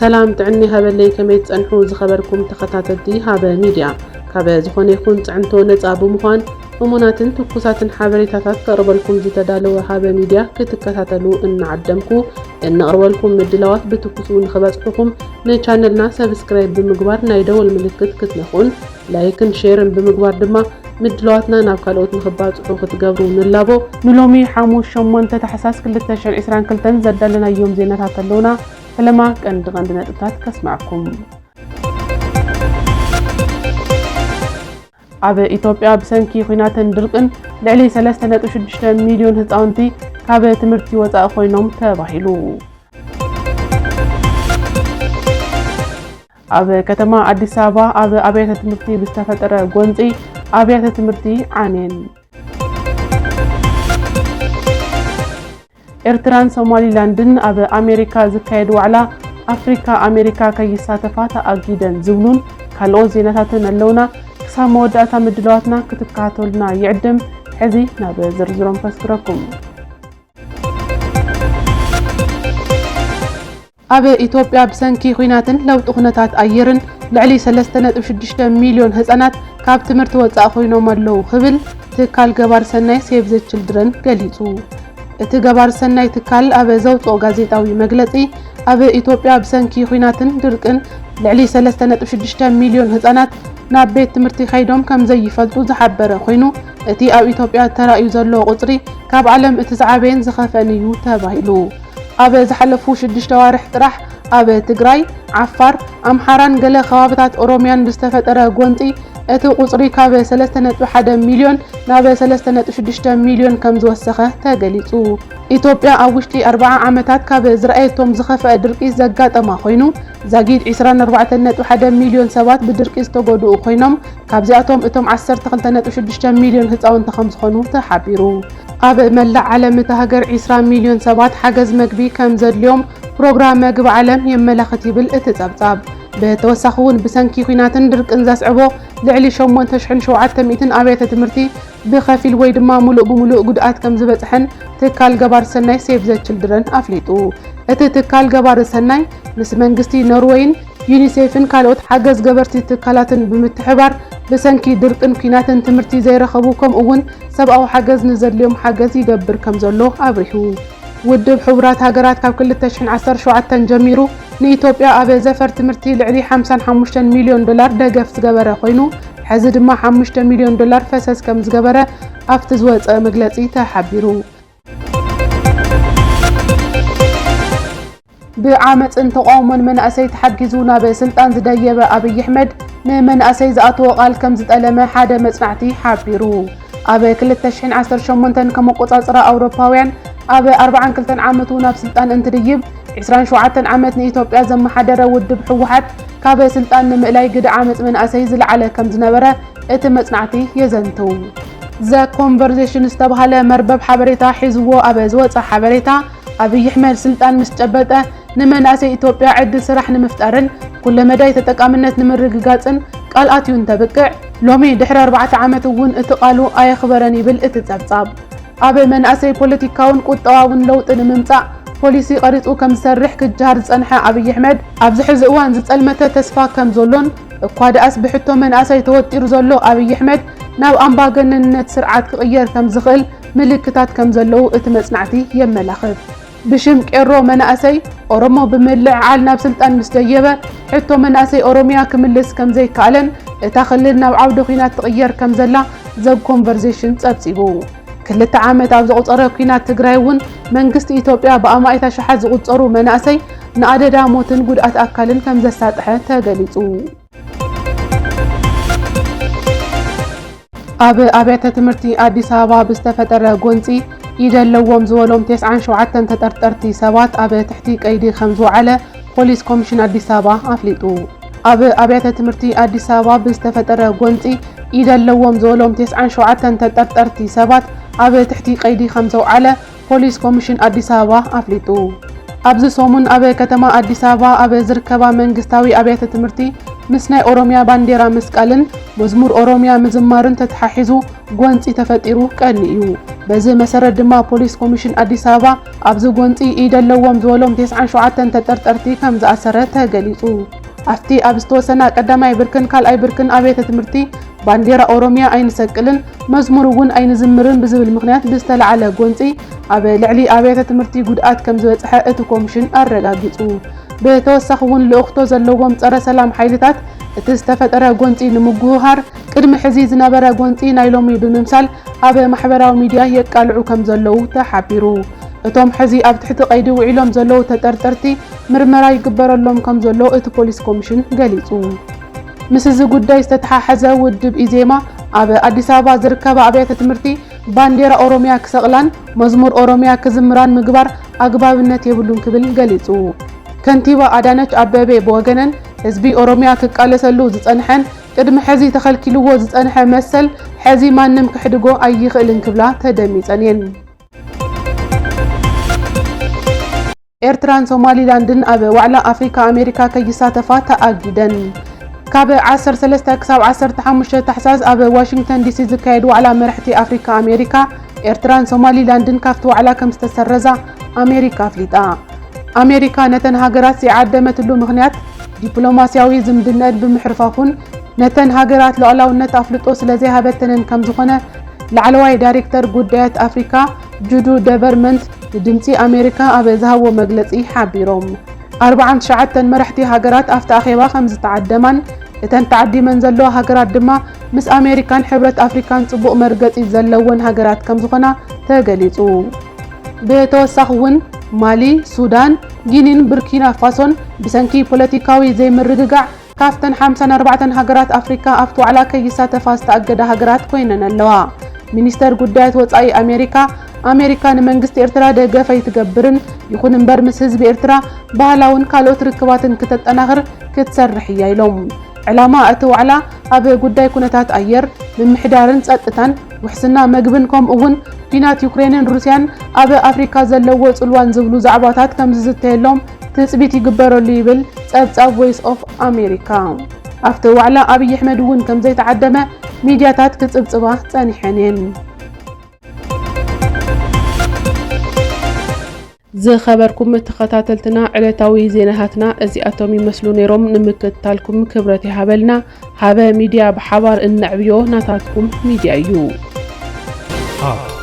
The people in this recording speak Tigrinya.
ሰላም ጥዕና ሃበለይ፣ ከመይ ትጸንሑ ዝኸበርኩም ተኸታተልቲ ሃበ ሚድያ? ካብ ዝኾነ ይኹን ጽዕንቶ ነጻ ብምዃን እሙናትን ትኩሳትን ሓበሬታታት ከቕርበልኩም ዝተዳለወ ሃበ ሚድያ ክትከታተሉ እናዓደምኩ፣ እነቕርበልኩም ምድላዋት ብትኩሱ ንኽበጽሑኹም ንቻነልና ሰብስክራይብ ብምግባር ናይ ደወል ምልክት ክትነኹን ላይክን ሼርን ብምግባር ድማ ምድላዋትና ናብ ካልኦት ንኽባጽሑ ክትገብሩ ንላቦ። ንሎሚ ሓሙስ ሸሞንተ ታሕሳስ ክልተ ሽሕን ዕስራን ክልተን ዘዳለናዮም ዜናታት ኣለውና። ፈለማ ቀንዲ ቀንዲ ነጥብታት ከስማዕኩም። ኣብ ኢትዮጵያ ብሰንኪ ኲናትን ድርቅን ልዕሊ ሰለስተ ነጥቢ ሽዱሽተ ሚልዮን ህፃውንቲ ካብ ትምህርቲ ወፃኢ ኮይኖም ተባሂሉ። ኣብ ከተማ ኣዲስ ኣበባ ኣብ ኣብያተ ትምህርቲ ብዝተፈጠረ ጎንፂ ኣብያተ ትምህርቲ ዓንየን። ኤርትራን ሶማሊላንድን ኣብ ኣሜሪካ ዝካየድ ዋዕላ ኣፍሪካ ኣሜሪካ ከይሳተፋ ተኣጊደን ዝብሉን ካልኦት ዜናታትን ኣለውና። ክሳብ መወዳእታ ምድላዋትና ክትከታተሉና ይዕድም። ሕዚ ናብ ዝርዝሮም ከስግረኩም። ኣብ ኢትዮጵያ ብሰንኪ ኲናትን ለውጢ ኩነታት ኣየርን ልዕሊ ሰለስተ ነጥቢ ሽዱሽተ ሚልዮን ህጻናት ካብ ትምህርቲ ወጻኢ ኮይኖም ኣለዉ ክብል ትካል ገባር ሰናይ ሴቭ ዘ ችልድረን ገሊጹ። እቲ ገባር ሰናይ ትካል ኣብ ዘውጽኦ ጋዜጣዊ መግለጺ፣ ኣብ ኢትዮጵያ ብሰንኪ ኲናትን ድርቅን ልዕሊ ሰለስተ ነጥቢ ሽዱሽተ ሚልዮን ህጻናት ናብ ቤት ትምህርቲ ከይዶም ከም ዘይፈልጡ ዝሓበረ ኮይኑ፣ እቲ ኣብ ኢትዮጵያ ተራእዩ ዘሎ ቁጽሪ ካብ ዓለም እቲ ዝዓበየን ዝኸፍአን እዩ ተባሂሉ። ኣብ ዝሓለፉ ሽዱሽተ ኣዋርሕ ጥራሕ ኣብ ትግራይ፣ ዓፋር፣ ኣምሓራን ገለ ከባብታት ኦሮሚያን ብዝተፈጠረ ጎንፂ እቲ ቁፅሪ ካብ ሰለስተ ነጥቢ ሓደ ሚልዮን ናብ ሰለስተ ነጥቢ ሽዱሽተ ሚልዮን ከም ዝወሰኸ ተገሊፁ። ኢትዮጵያ ኣብ ውሽጢ ኣርብዓ ዓመታት ካብ ዝረኣየቶም ዝኸፍአ ድርቂ ዘጋጠማ ኮይኑ፣ ዛጊድ ዕስራን ኣርባዕተን ነጥቢ ሓደ ሚልዮን ሰባት ብድርቂ ዝተጎድኡ ኮይኖም፣ ካብዚኣቶም እቶም ዓሰርተ ክልተ ነጥቢ ሽዱሽተ ሚልዮን ህፃውንቲ ከም ዝኾኑ ተሓቢሩ። ኣብ መላእ ዓለም እታ ሃገር ዕስራ ሚልዮን ሰባት ሓገዝ መግቢ ከም ዘድልዮም ፕሮግራም መግቢ ዓለም የመላኽት ይብል እቲ ጸብጻብ። ብተወሳኺ እውን ብሰንኪ ኲናትን ድርቅን ዘስዕቦ ልዕሊ ሸሞንተ ሽሕን ሸውዓተ ሚእትን ኣብያተ ትምህርቲ ብኸፊል ወይ ድማ ምሉእ ብምሉእ ጉድኣት ከም ዝበጽሐን ትካል ገባር ሰናይ ሴቭ ዘ ችልድረን ኣፍሊጡ። እቲ ትካል ገባር ሰናይ ምስ መንግስቲ ኖርወይን ዩኒሴፍን ካልኦት ሓገዝ ገበርቲ ትካላትን ብምትሕባር ብሰንኪ ድርቅን ኲናትን ትምህርቲ ዘይረኸቡ ከምኡ እውን ሰብኣዊ ሓገዝ ንዘድልዮም ሓገዝ ይገብር ከም ዘሎ ኣብሪሁ። ውድብ ሕቡራት ሃገራት ካብ ክልተ ሽሕን ዓሰርተ ሸውዓተን ጀሚሩ ንኢትዮጵያ ኣብ ዘፈር ትምህርቲ ልዕሊ ሓምሳን ሓሙሽተን ሚልዮን ዶላር ደገፍ ዝገበረ ኮይኑ፣ ሕዚ ድማ ሓሙሽተ ሚልዮን ዶላር ፈሰስ ከም ዝገበረ ኣብቲ ዝወጸ መግለጺ ተሓቢሩ። ብዓመጽን ተቃውሞን መናእሰይ ተሓጊዙ ናብ ስልጣን ዝደየበ ኣብይ ኣሕመድ ንመናእሰይ ዝኣትዎ ቃል ከም ዝጠለመ ሓደ መጽናዕቲ ሓቢሩ። ኣብ ክልተ ሽሕን ዓሰርተ ሸሞንተን ከም ኣቆጻጽራ ኣውሮፓውያን ኣብ ኣርባዓን ክልተን ዓመቱ ናብ ስልጣን እንትድይብ፣ ዕስራን ሸውዓተን ዓመት ንኢትዮጵያ ዘመሓደረ ውድብ ህወሓት ካብ ስልጣን ንምእላይ ግደ ዓመጽ መናእሰይ ዝለዓለ ከም ዝነበረ እቲ መጽናዕቲ የዘንትው። ዘ ኮንቨርሴሽን ዝተባህለ መርበብ ሓበሬታ ሒዝዎ ኣብ ዝወጸ ሓበሬታ፣ ኣብይ ኣሕመድ ስልጣን ምስ ጨበጠ ንመናእሰይ ኢትዮጵያ ዕድል ስራሕ ንምፍጣርን ኩለመዳይ ተጠቃምነት ንምርግጋጽን ቃል ኣትዩ እንተብቅዕ፣ ሎሚ ድሕሪ ኣርባዕተ ዓመት እውን እቲ ቃሉ ኣየኽበረን ይብል እቲ ጸብጻብ። ኣብ መናእሰይ ፖለቲካውን ቁጠባውን ለውጢ ንምምጻእ ፖሊሲ ቀሪጹ ከም ዝሰርሕ ክጀሃር ዝጸንሐ ኣብይ ኣሕመድ፣ ኣብዚ ሕዚ እዋን ዝጸልመተ ተስፋ ከም ዘሎን፣ እኳ ደኣስ ብሕቶ መናእሰይ ተወጢሩ ዘሎ ኣብይ ኣሕመድ ናብ ኣምባገነንነት ስርዓት ክቕየር ከም ዝኽእል ምልክታት ከም ዘለዉ እቲ መጽናዕቲ የመላኽት። ብሽም ቄሮ መናእሰይ ኦሮሞ ብምልዕዓል ናብ ስልጣን ምስ ደየበ፣ ሕቶ መናእሰይ ኦሮሚያ ክምልስ ከም ዘይከኣለን እታ ክልል ናብ ዓውደ ኲናት ትቕየር ከም ዘላ ዘ ኮንቨርሴሽን ጸብጺቡ። ክልተ ዓመት ኣብ ዘቑጸረ ኲናት ትግራይ እውን መንግስቲ ኢትዮጵያ ብኣማኢት ኣሽሓት ዝቑጸሩ መናእሰይ ንኣደዳ ሞትን ጉድኣት ኣካልን ከም ዘሳጥሐ ተገሊጹ። ኣብ ኣብያተ ትምህርቲ ኣዲስ ኣበባ ብዝተፈጠረ ጎንጺ ኢድ ኣለዎም ዝበሎም ተስዓን ሸውዓተን ተጠርጠርቲ ሰባት ኣብ ትሕቲ ቀይዲ ከም ዝወዓለ ፖሊስ ኮሚሽን ኣዲስ ኣበባ ኣፍሊጡ። ኣብ ኣብያተ ትምህርቲ ኣዲስ ኣበባ ብዝተፈጠረ ጎንጺ ኢድ ኣለዎም ዝበሎም ተስዓን ሸውዓተን ተጠርጠርቲ ሰባት ኣብ ትሕቲ ቀይዲ ከም ዘውዓለ ፖሊስ ኮሚሽን ኣዲስ ኣበባ ኣፍሊጡ። ኣብዚ ሰሙን ኣብ ከተማ ኣዲስ ኣበባ ኣብ ዝርከባ መንግስታዊ ኣብያተ ትምህርቲ ምስ ናይ ኦሮሚያ ባንዴራ ምስቃልን መዝሙር ኦሮሚያ ምዝማርን ተተሓሒዙ ጎንፂ ተፈጢሩ ቀኒ እዩ። በዚ መሰረት ድማ ፖሊስ ኮሚሽን ኣዲስ ኣበባ ኣብዚ ጎንፂ ኢድ ኣለዎም ዝበሎም ተስዓን ሸውዓተን ተጠርጠርቲ ከም ዝኣሰረ ተገሊፁ። ኣብቲ ኣብ ዝተወሰና ቀዳማይ ብርክን ካልኣይ ብርክን ኣብያተ ትምህርቲ ባንዴራ ኦሮሚያ ኣይንሰቅልን፣ መዝሙር እውን ኣይንዝምርን ብዝብል ምኽንያት ብዝተለዓለ ጎንፂ ኣብ ልዕሊ ኣብያተ ትምህርቲ ጉድኣት ከም ዝበፅሐ እቲ ኮሚሽን ኣረጋጊፁ። ብተወሳኺ እውን ልእኽቶ ዘለዎም ፀረ ሰላም ሓይልታት እቲ ዝተፈጠረ ጎንፂ ንምጉህሃር ቅድሚ ሕዚ ዝነበረ ጎንፂ ናይ ሎሚ ብምምሳል ኣብ ማሕበራዊ ሚድያ የቃልዑ ከም ዘለዉ ተሓቢሩ። እቶም ሕዚ ኣብ ትሕቲ ቀይዲ ውዒሎም ዘለዉ ተጠርጠርቲ ምርመራ ይግበረሎም ከም ዘሎ እቲ ፖሊስ ኮሚሽን ገሊጹ። ምስ እዚ ጉዳይ ዝተተሓሓዘ ውድብ ኢዜማ ኣብ ኣዲስ ኣበባ ዝርከባ ኣብያተ ትምህርቲ ባንዴራ ኦሮሚያ ክሰቕላን መዝሙር ኦሮሚያ ክዝምራን ምግባር ኣግባብነት የብሉን ክብል ገሊጹ። ከንቲባ ኣዳነች ኣበቤ ብወገነን ህዝቢ ኦሮሚያ ክቃለሰሉ ዝጸንሐን ቅድሚ ሕዚ ተኸልኪልዎ ዝጸንሐ መሰል ሕዚ ማንም ክሕድጎ ኣይኽእልን ክብላ ተደሚጸን እየን። ኤርትራን ሶማሊላንድን ኣብ ዋዕላ ኣፍሪካ ኣሜሪካ ከይሳተፋ ተኣጊደን። ካብ ዓሰርተ ሰለስተ ክሳብ ዓሰርተ ሓሙሽተ ታሕሳስ ኣብ ዋሽንግተን ዲሲ ዝካየድ ዋዕላ መራሕቲ ኣፍሪካ ኣሜሪካ፣ ኤርትራን ሶማሊላንድን ካብቲ ዋዕላ ከም ዝተሰረዛ ኣሜሪካ ኣፍሊጣ። ኣሜሪካ ነተን ሃገራት ዘይዓደመትሉ ምኽንያት ዲፕሎማስያዊ ዝምድነን ብምሕርፋፉን ነተን ሃገራት ሉዓላውነት ኣፍልጦ ስለ ዘይሃበተንን ከም ዝኾነ ላዕለዋይ ዳይሬክተር ጉዳያት ኣፍሪካ ጁዱ ደቨርመንት ንድምፂ ኣሜሪካ ኣብ ዝሃብዎ መግለፂ ሓቢሮም። ኣርብዓን ትሽዓተን መራሕቲ ሃገራት ኣብቲ ኣኼባ ከም ዝተዓደማን እተን ተዓዲመን ዘለዋ ሃገራት ድማ ምስ ኣሜሪካን ሕብረት ኣፍሪካን ፅቡቕ መርገፂ ዘለወን ሃገራት ከም ዝኾና ተገሊፁ። ብተወሳኺ እውን ማሊ፣ ሱዳን፣ ጊኒን ቡርኪና ፋሶን ብሰንኪ ፖለቲካዊ ዘይምርግጋዕ ካብተን ሓምሳን ኣርባዕተን ሃገራት ኣፍሪካ ኣብቲ ዋዕላ ከይሳተፋ ዝተኣገዳ ሃገራት ኮይነን ኣለዋ። ሚኒስተር ጉዳያት ወጻኢ ኣሜሪካ፣ ኣሜሪካ ንመንግስቲ ኤርትራ ደገፍ ኣይትገብርን፣ ይኹን እምበር ምስ ህዝቢ ኤርትራ ባህላውን ካልኦት ርክባትን ክተጠናኽር ክትሰርሕ እያ ኢሎም። ዕላማ እቲ ዋዕላ ኣብ ጉዳይ ኩነታት ኣየር፣ ምምሕዳርን ጸጥታን፣ ውሕስና መግብን ከምኡ እውን ኲናት ዩክሬንን ሩስያን ኣብ ኣፍሪካ ዘለዎ ጽልዋን ዝብሉ ዛዕባታት ከም ዝዝተየሎም ትጽቢት ይግበረሉ ይብል ጸብጻብ ቮይስ ኦፍ ኣሜሪካ። ኣብቲ ዋዕላ ኣብይ ኣሕመድ እውን ከም ዘይተዓደመ ሚድያታት ክጽብጽባ ጸኒሐን እየን። ዝኸበርኩም ተኸታተልትና፣ ዕለታዊ ዜናታትና እዚኣቶም ይመስሉ ነይሮም። ንምክትታልኩም ክብረት ይሃበልና። ሃበ ሚድያ፣ ብሓባር እነዕብዮ ናታትኩም ሚድያ እዩ። ሃብ